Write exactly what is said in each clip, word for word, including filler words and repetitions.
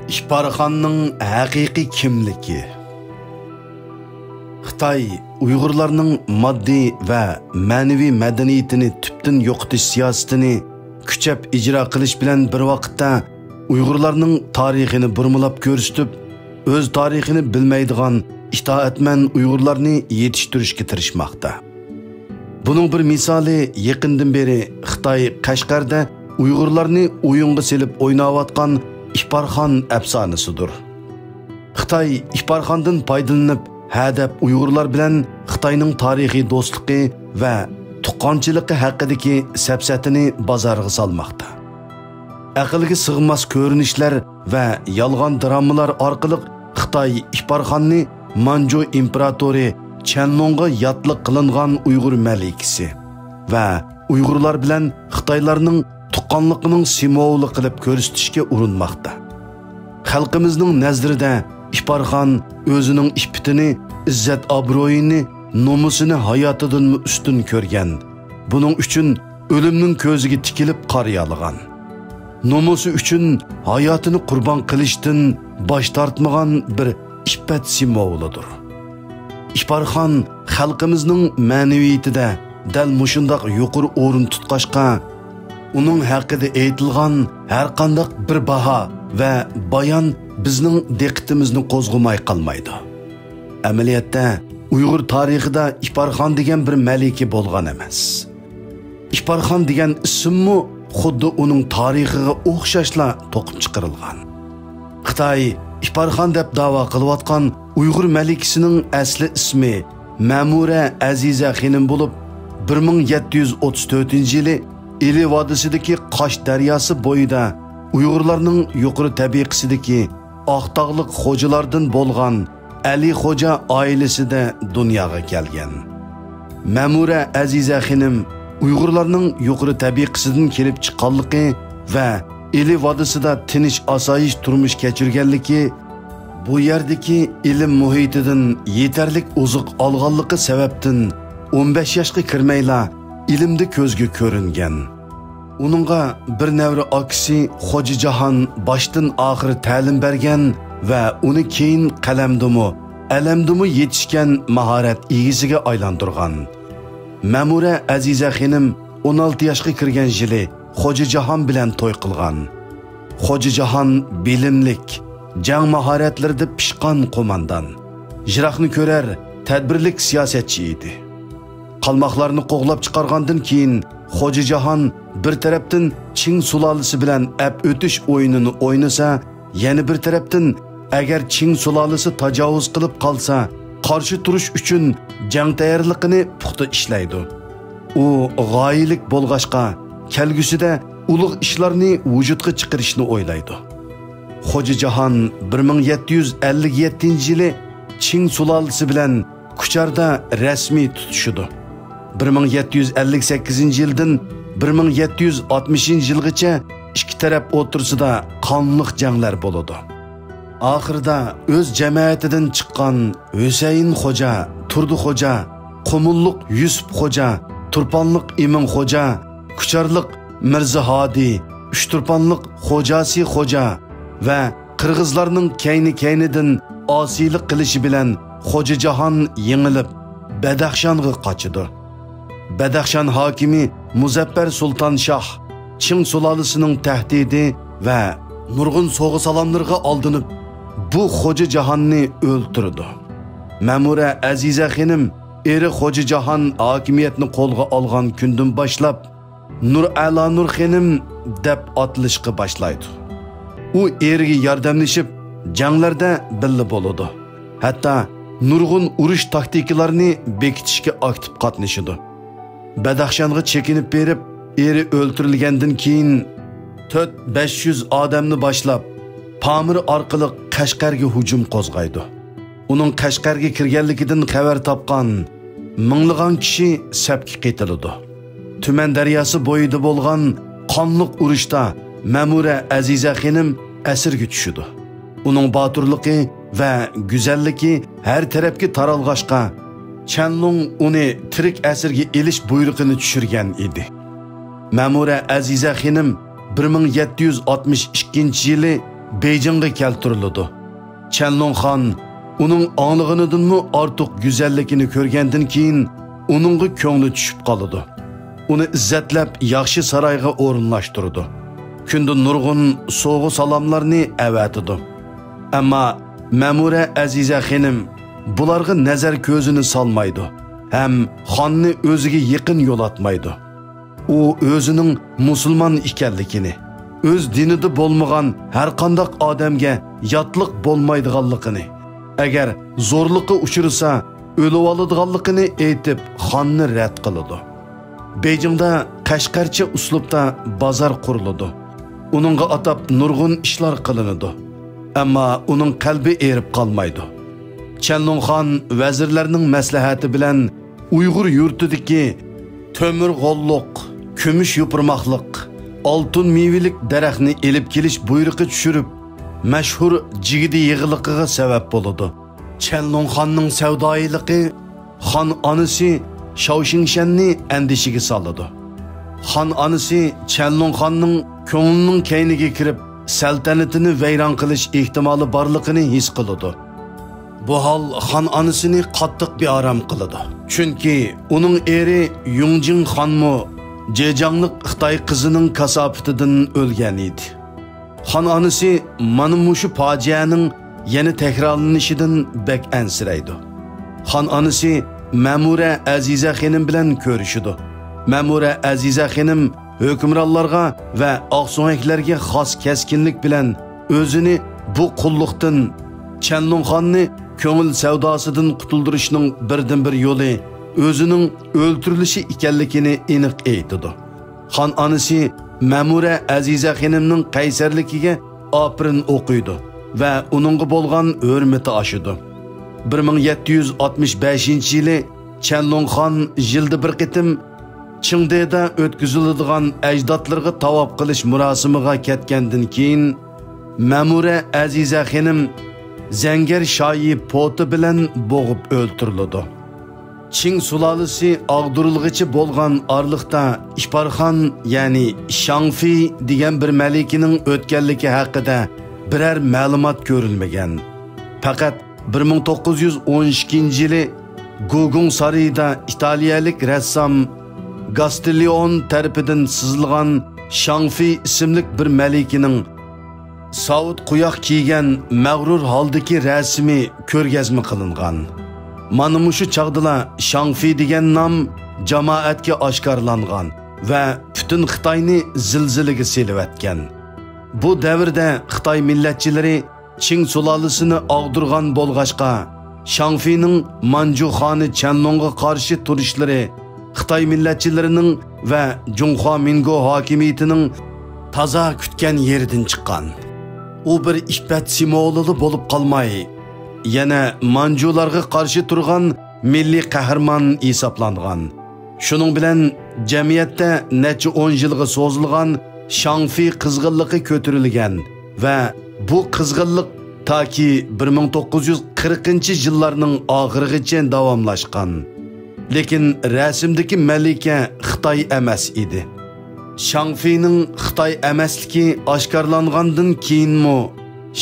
ئىپارخاننىڭ ھەقىقىي كىملىكى. خىتاي ئۇيغۇرلارنىڭ ماددىي ۋە مەنىۋى مەدەنىيىتىنى تۈپتىن يوقىتىش سىياسىتىنى كۈچەپ ئىجرا قىلىش بىلەن بىر ۋاقىتتا، ئۇيغۇرلارنىڭ تارىخىنى بۇرمىلاپ كۆرسىتىپ، ئۆز تارىخىنى بىلمەيدىغان ئىتائەتمەن ئۇيغۇرلارنى يېتىشتۈرۈشكە تىرىشماقتا. بۇنىڭ بىر مىسالى، يېقىندىن بېرى خىتاي قەشقەردە ئۇيغۇرلارنى ئويۇنغا سېلىپ ئويناۋاتقان ئىپارخان ئەپسانىسىدۇر. خىتاي ئىپارخاندىن پايدىلىنىپ، ھەدەپ ئۇيغۇرلار بىلەن خىتاينىڭ تارىخىي دوستلۇقى ۋە تۇغقانچىلىقى ھەققىدىكى سەپسەتىنى بازارغا سالماقتا. ئەقىلگە سىغماس كۆرۈنۈشلەر ۋە يالغان درامىلار ئارقىلىق خىتاي ئىپارخاننى مانجۇ ئىمپېراتورى چەنلۇڭغا ياتلىق قىلىنغان ئۇيغۇر مەلىكىسى ۋە ئۇيغۇرلار بىلەن خىتايلارنىڭ تۇغقانلىقىنىڭ سىمۋولى قىلىپ كۆرسىتىشكە ئۇرۇنماقتا. خەلقىمىزنىڭ نەزىرىدە ئىپارخان ئۆزىنىڭ ئىپپىتىنى، ئىززەت-ئابرۇيىنى، نومۇسىنى ھاياتىدىنمۇ ئۈستۈن كۆرگەن، بۇنىڭ ئۈچۈن ئۆلۈمنىڭ كۆزىگە تىكىلىپ قارىيالىغان، نومۇسى ئۈچۈن ھاياتىنى قۇربان قىلىشتىن باش تارتمىغان بىر ئىپپەت سىمۋولىدۇر. ئىپارخان خەلقىمىزنىڭ مەنىۋىيىتىدە دەل مۇشۇنداق يۇقىرى ئورۇن تۇتقاچقا، ئۇنىڭ ھەققىدە ئېيتىلغان ھەرقانداق بىر باھا ۋە بايان بىزنىڭ دىققىتىمىزنى قوزغىماي قالمايدۇ. ئەمەلىيەتتە، ئۇيغۇر تارىخىدا ئىپارخان دېگەن بىر مەلىكە بولغان ئەمەس. ئىپارخان دېگەن ئىسىممۇ خۇددى ئۇنىڭ تارىخىغا ئوخشاشلا توقۇپ چىقىرىلغان. خىتاي ئىپارخان دەپ داۋا قىلىۋاتقان ئۇيغۇر مەلىكىسىنىڭ ئەسلى ئىسمى مەمۇرە ئەزىزە خېنىم بولۇپ، بىر مىڭ يەتتە يۈز ئوتتۇز تۆتىنچى يىلى ئىلى ۋادىسىدىكى قاش دەرياسى بويىدا ئۇيغۇرلارنىڭ يۇقىرى تەبىقىسىدىكى ئاقتاغلىق خوجىلاردىن بولغان ئەلى خوجا ئائىلىسىدە دۇنياغا كەلگەن. مەمۇرە ئەزىزە خېنىم ئۇيغۇرلارنىڭ يۇقىرى تەبىقىسىدىن كېلىپ چىققانلىقى ۋە ئىلى ۋادىسىدا تىنچ-ئاسايىش تۇرمۇش كەچۈرگەنلىكى، بۇ يەردىكى ئىلىم مۇھىتىدىن يېتەرلىك ئوزۇق ئالغانلىقى سەۋەبتىن، ئون بەش ياشقا كىرمەيلا ئىلىمدە كۆزگە كۆرۈنگەن. ئۇنىڭغا بىر نەۋرە ئاكىسى خوجىجاھان باشتىن ئاخىر تەلىم بەرگەن ۋە ئۇنى كېيىن قەلەمدىمۇ، ئەلەمدىمۇ يېتىشكەن ماھارەت ئىگىسىگە ئايلاندۇرغان. مەمۇرە ئەزىزە خېنىم ئون ئالتە ياشقا كىرگەن يىلى خوجىجاھان بىلەن توي قىلغان. خوجىجاھان بىلىملىك، جەڭ ماھارەتلىرىدە پىشقان قوماندان، يىراقنى كۆرەر، تەدبىرلىك سىياسەتچى ئىدى. قالماقلارنى قوغلاپ چىقارغاندىن كېيىن، خوجىجاھان بىر تەرەپتىن چىڭ سۇلالىسى بىلەن ئەپ ئۆتۈش ئويۇنىنى ئوينىسا، يەنە بىر تەرەپتىن، ئەگەر چىڭ سۇلالىسى تاجاۋۇز قىلىپ قالسا، قارشى تۇرۇش ئۈچۈن جەڭ تەييارلىقىنى پۇختا ئىشلەيدۇ. ئۇ غايىلىك بولغاچقا، كەلگۈسىدە ئۇلۇغ ئىشلارنى ۋۇجۇدقا چىقىرىشنى ئويلايدۇ. خوجىجاھان بىر مىڭ يەتتە يۈز ئەللىك يەتتىنچى يىلى چىڭ سۇلالىسى بىلەن كۇچاردا رەسمىي تۇتۇشىدۇ. بىر مىڭ يەتتە يۈز ئەللىك سەككىزىنچى يىلدىن بىر مىڭ يەتتە يۈز ئاتمىشىنچى يىلغىچە ئىككى تەرەپ ئوتتۇرىسىدا قانلىق جەڭلەر بولىدۇ. ئاخىرىدا ئۆز جەمەتىدىن چىققان ھۈسەيىن خوجا، تۇردى خوجا، قۇمۇللۇق يۈسۈپ خوجا، تۇرپانلىق ئىمىن خوجا، كۇچارلىق مىرزا ھادى، ئۈچتۇرپانلىق خوجاسى خوجا ۋە قىرغىزلارنىڭ كەينى-كەينىدىن ئاسىيلىق قىلىشى بىلەن خوجىجاھان يېڭىلىپ، بەدەخشانغا قاچىدۇ. بەدەخشان ھاكىمى مۇزەپپەر سۇلتان شاھ چىڭ سۇلالىسىنىڭ تەھدىتى ۋە نۇرغۇن سوغا-سالاملىرىغا ئالدىنىپ، بۇ خوجىجاھاننى ئۆلتۈرىدۇ. مەمۇرە ئەزىزە خېنىم ئېرى خوجىجاھان ھاكىمىيەتنى قولغا ئالغان كۈندىن باشلاپ، نۇرئەلانۇر خېنىم دەپ ئاتىلىشقا باشلايدۇ. ئۇ ئېرىگە ياردەملىشىپ، جەڭلەردە بىللە بولىدۇ. ھەتتا نۇرغۇن ئۇرۇش تاكتىكىلارنى بېكىتىشكە ئاكتىپ قاتنىشىدۇ. بەدەخشانغا چېكىنىپ بېرىپ، ئېرى ئۆلتۈرۈلگەندىن كېيىن، تۆت بەش يۈز ئادەمنى باشلاپ، پامىر ئارقىلىق قەشقەرگە ھۇجۇم قوزغايدۇ. ئۇنىڭ قەشقەرگە كىرگەنلىكىدىن خەۋەر تاپقان مىڭلىغان كىشى سەپكە قېتىلىدۇ. تۈمەن دەرياسى بويىدا بولغان قانلىق ئۇرۇشتا مەمۇرە ئەزىزە خېنىم ئەسىرگە چۈشىدۇ. ئۇنىڭ باتۇرلۇقى ۋە گۈزەللىكى ھەر تەرەپكە تارالغاچقا، چەنلۇڭ ئۇنى تىرىك ئەسىرگە ئېلىش بۇيرۇقىنى چۈشۈرگەن ئىدى. مەمۇرە ئەزىزە خېنىم بىر مىڭ يەتتە يۈز ئاتمىش ئىككىنچى يىلى بېيجىڭغا كەلتۈرۈلىدۇ. چەنلۇڭخان ئۇنىڭ ئاڭلىغىنىدىنمۇ ئارتۇق گۈزەللىكىنى كۆرگەندىن كېيىن، ئۇنىڭغا كۆڭلى چۈشۈپ قالىدۇ. ئۇنى ئىززەتلەپ ياخشى سارايغا ئورۇنلاشتۇرىدۇ. كۈندە نۇرغۇن سوۋغا-سالاملارنى ئەۋەتىدۇ. ئەمما مەمۇرە ئەزىزە خېنىم بۇلارغا نەزەر كۆزىنى سالمايدۇ ھەم خاننى ئۆزىگە يېقىن يولاتمايدۇ. ئۇ ئۆزىنىڭ مۇسۇلمان ئىكەنلىكىنى، ئۆز دىنىدا بولمىغان ھەرقانداق ئادەمگە ياتلىق بولمايدىغانلىقىنى، ئەگەر زورلۇققا ئۇچرىسا، ئۆلۈۋالىدىغانلىقىنى ئېيتىپ، خاننى رەت قىلىدۇ. بېيجىڭدا قەشقەرچە ئۇسلۇبتا بازار قۇرۇلىدۇ. ئۇنىڭغا ئاتاپ نۇرغۇن ئىشلار قىلىنىدۇ. ئەمما ئۇنىڭ قەلبى ئېرىپ قالمايدۇ. چەنلۇڭخان ۋەزىرلەرنىڭ مەسلىھەتى بىلەن ئۇيغۇر يۇرتىدىكى تۆمۈر غوللۇق، كۈمۈش يوپۇرماقلىق، ئالتۇن مېۋىلىك دەرەخنى ئېلىپ كېلىش بۇيرۇقى چۈشۈرۈپ، مەشھۇر جىگدە يېغىلىقىغا سەۋەب بولىدۇ. چەنلۇڭخاننىڭ سەۋدايىلىقى خان ئانىسى شاۋشىڭشەننى ئەندىشىگە سالىدۇ. خان ئانىسى چەنلۇڭخاننىڭ كۆڭلىنىڭ كەينىگە كىرىپ، سەلتەنىتىنى ۋەيران قىلىش ئېھتىمالى بارلىقىنى ھېس قىلىدۇ. بۇ ھال خان ئانىسىنى قاتتىق بىئارام قىلىدۇ. چۈنكى ئۇنىڭ ئېرى يۇڭجىڭ خانمۇ جېجاڭلىق خىتاي قىزىنىڭ كاساپىتىدىن ئۆلگەن ئىدى. خان ئانىسى مانا مۇشۇ پاجىئەنىڭ يەنە تەكرارلىنىشىدىن بەك ئەنسىرەيدۇ. خان ئانىسى مەمۇرە ئەزىزە خېنىم بىلەن كۆرۈشىدۇ. مەمۇرە ئەزىزە خېنىم ھۆكۈمرانلارغا ۋە ئاقسۆڭەكلەرگە خاس كەسكىنلىك بىلەن ئۆزىنى بۇ قۇللۇقتىن، چەنلۇڭخاننى كۆڭۈل سەۋداسىدىن قۇتۇلدۇرۇشنىڭ بىردىنبىر يولى ئۆزىنىڭ ئۆلتۈرۈلۈشى ئىكەنلىكىنى ئېنىق ئېيتىدۇ. خان ئانىسى مەمۇرە ئەزىزە خېنىمنىڭ قەيسەرلىكىگە ئاپىرىن ئوقۇيدۇ ۋە ئۇنىڭغا بولغان ھۆرمىتى ئاشىدۇ. بىر مىڭ يەتتە يۈز ئاتمىش بەشىنچى يىلى چەنلۇڭخان يىلدا بىر قېتىم چىڭدېدا ئۆتكۈزۈلىدىغان ئەجدادلىرىغا تاۋاپ قىلىش مۇراسىمىغا كەتكەندىن كېيىن، مەمۇرە ئەزىزە خېنىم زەڭگەر شايى پوتى بىلەن بوغۇپ ئۆلتۈرۈلىدۇ. چىڭ سۇلالىسى ئاغدۇرۇلغىچە بولغان ئارىلىقتا ئىپارخان، يەنى شاڭفېي دېگەن بىر مەلىكىنىڭ ئۆتكەنلىكى ھەققىدە بىرەر مەلۇمات كۆرۈلمىگەن. پەقەت بىر مىڭ توققۇز يۈز ئون ئىككىنچى يىلى گۇگۇڭ سارىيىدا ئىتالىيەلىك رەسسام گاستىليون تەرىپىدىن سىزىلغان شاڭفېي ئىسىملىك بىر مەلىكىنىڭ ساۋۇت قوياق كىيگەن مەغرۇر ھالدىكى رەسىمى كۆرگەزمە قىلىنغان. مانا مۇشۇ چاغدىلا شاڭفېي دېگەن نام جامائەتكە ئاشكارىلانغان ۋە پۈتۈن خىتاينى زىلزىلىگە سېلىۋەتكەن. بۇ دەۋردە خىتاي مىللەتچىلىرى چىڭ سۇلالىسىنى ئاغدۇرغان بولغاچقا، شاڭفېينىڭ مانجۇ خانى چەنلۇڭغا قارشى تۇرۇشلىرى خىتاي مىللەتچىلىرىنىڭ ۋە جۇڭخۇا مىنگو ھاكىمىيىتىنىڭ تازا كۈتكەن يېرىدىن چىققان. ئۇ بىر ئىپپەت سىمۋولىلا بولۇپ قالماي، يەنە مانجۇلارغا قارشى تۇرغان مىللىي قەھرىمان ھېسابلانغان. شۇنىڭ بىلەن جەمئىيەتتە نەچچە ئون يىلغا سوزۇلغان شاڭفېي قىزغىنلىقى كۆتۈرۈلگەن ۋە بۇ قىزغىنلىق تاكى بىر مىڭ توققۇز يۈز قىرىقىنچى يىللارنىڭ ئاخىرىغىچە داۋاملاشقان. لېكىن رەسىمدىكى مەلىكە خىتاي ئەمەس ئىدى. شاڭفېينىڭ خىتاي ئەمەسلىكى ئاشكارىلانغاندىن كېيىنمۇ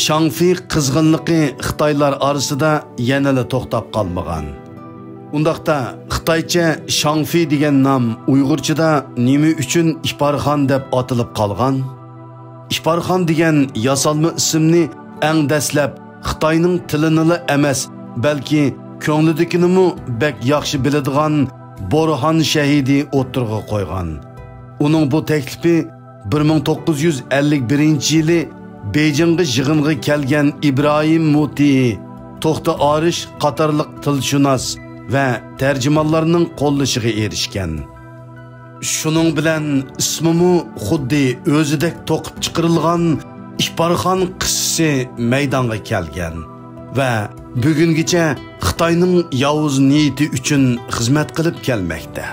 شاڭفېي قىزغىنلىقى خىتايلار ئارىسىدا يەنىلا توختاپ قالمىغان. ئۇنداقتا، خىتايچە شاڭفېي دېگەن نام ئۇيغۇرچىدا نېمە ئۈچۈن ئىپارخان دەپ ئاتىلىپ قالغان؟ ئىپارخان دېگەن ياسالما ئىسىمنى ئەڭ دەسلەپ خىتاينىڭ تىلىنىلا ئەمەس، بەلكى كۆڭلىدىكىنىمۇ بەك ياخشى بىلىدىغان بورھان شەھىدى ئوتتۇرىغا قويغان. ئۇنىڭ بۇ تەكلىپى بىر مىڭ توققۇز يۈز ئەللىك بىرىنچى يىلى بېيجىڭغا يىغىنغا كەلگەن ئىبراھىم مۇتىي، توختى ئارىش قاتارلىق تىلشۇناس ۋە تەرجىمانلارنىڭ قوللىشىغا ئېرىشكەن. شۇنىڭ بىلەن ئىسمىمۇ خۇددى ئۆزىدەك توقۇپ چىقىرىلغان ئىپارخان قىسسىسى مەيدانغا كەلگەن ۋە بۈگۈنگىچە خىتاينىڭ ياۋۇز نىيىتى ئۈچۈن خىزمەت قىلىپ كەلمەكتە.